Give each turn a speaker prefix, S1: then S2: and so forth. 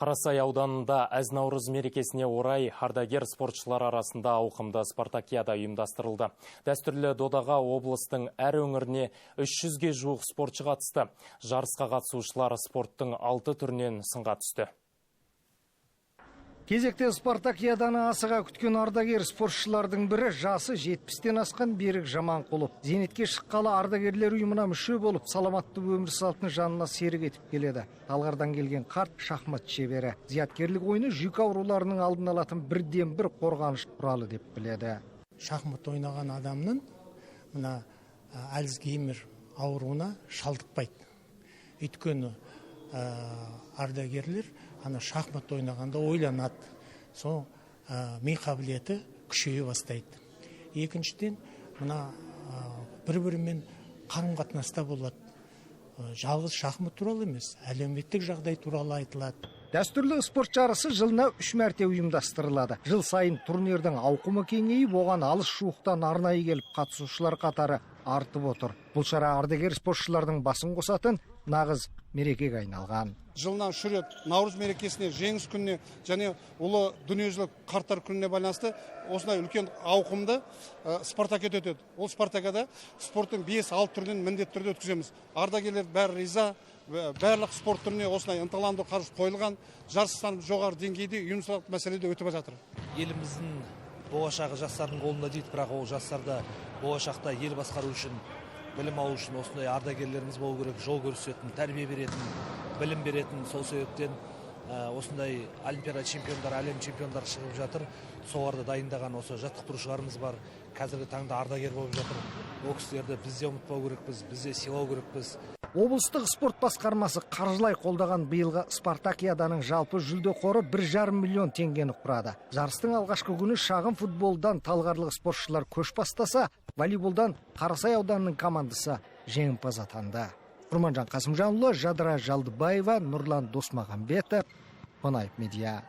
S1: Қарасай ауданында Әз-Наурыз мерекесіне орай ардагер спортшылар арасында ауқымды спартакиада ұйымдастырылды. Дәстүрлі додаға облыстың әр өңіріне 300-ге жуық спортшы қатысты. Жарысқа қатысушылар спорттың 6 түрінен сынға түсті.
S2: Кезекте спартакиаданы асыға күткен ардагер спортшылардың бірі жасы 70-тен асқан Берік Жаманқұлов. Зейнетке шыққалы ардагерлер ұйымына мүше болып, саламатты өмір салтын жанына серік етіп келеді. Талғардан келген қарт шахмат шебері. Зияткерлік ойыны жүйке ауруларының алдын алатын бірден бір қорғаныш құралы деп біледі.
S3: Шахмат ойнаған адамның мына Альцгеймер ауруына шалдықпайды. Өйткені ардагерлер ана шахмат ойнағанда ойланады, сол ми қабілеті күшейе бастайды. Екіншіден, мына бір-бірімен қарым-қатынаста болады. Жалғыз шахмат туралы емес, әлеуметтік жағдай туралы айтылады.
S2: Дәстүрлі спорт жарысы жылына 3 мәрте ұйымдастырылады. Жыл сайын турнирдің ауқымы кеңейіп, оған алыс жуықтан арнайы келіп қатысушылар қатары артып отыр. Бұл шара ардагер спортшылардың басын қосатын нағыз мерекеге айналған.
S4: Жылына 3 рет Наурыз мерекесіне, Жеңіс күніне және ұлы дүниежүзілік қарттар күніне байланысты осындай үлкен ауқымды спартакиада өтеді. Ол спартакиада спорттың 5-6 түрінен міндетті түрде өткіземіз. Ардагерлер бәрі риза, барлық спорт түріне осындай ынталандыру қаржы қойылған, жарыстан жоғары деңгейде ұйымдастырылған мәселеде өтіп жатыр.
S5: Еліміздің болашағы жастардың қолында дейді, бірақ ол жастарда болашақта ел басқару үшін, білім алу үшін осындай ардагерлеріміз болу керек, жол көрсететін, тәрбие беретін, білім беретін. Сол себептен осындай олимпиада чемпиондары, әлем чемпиондары шығып жатыр. Соларды дайындаған осы жаттықтырушыларымыз бар. Қазіргі таңда ардагер болып жатыр. Ол кісілерді біз де ұмытпау керекпіз, біз де сыйлау керекпіз.
S2: Облыстық спорт басқармасы қаржылай қолдаған биылғы спартакиаданың жалпы жүлде қоры 1,5 миллион теңгені құрады. Жарыстың алғашқы күні шағын футболдан талғарлық спортшылар көш бастаса, волейболдан Қарасай ауданының командасы жеңімпаз атанды. Құрманжан Қасымжанұлы, Жадыра Жалдыбаева, Нұрлан Досмағамбетов, Қонаев Медиа.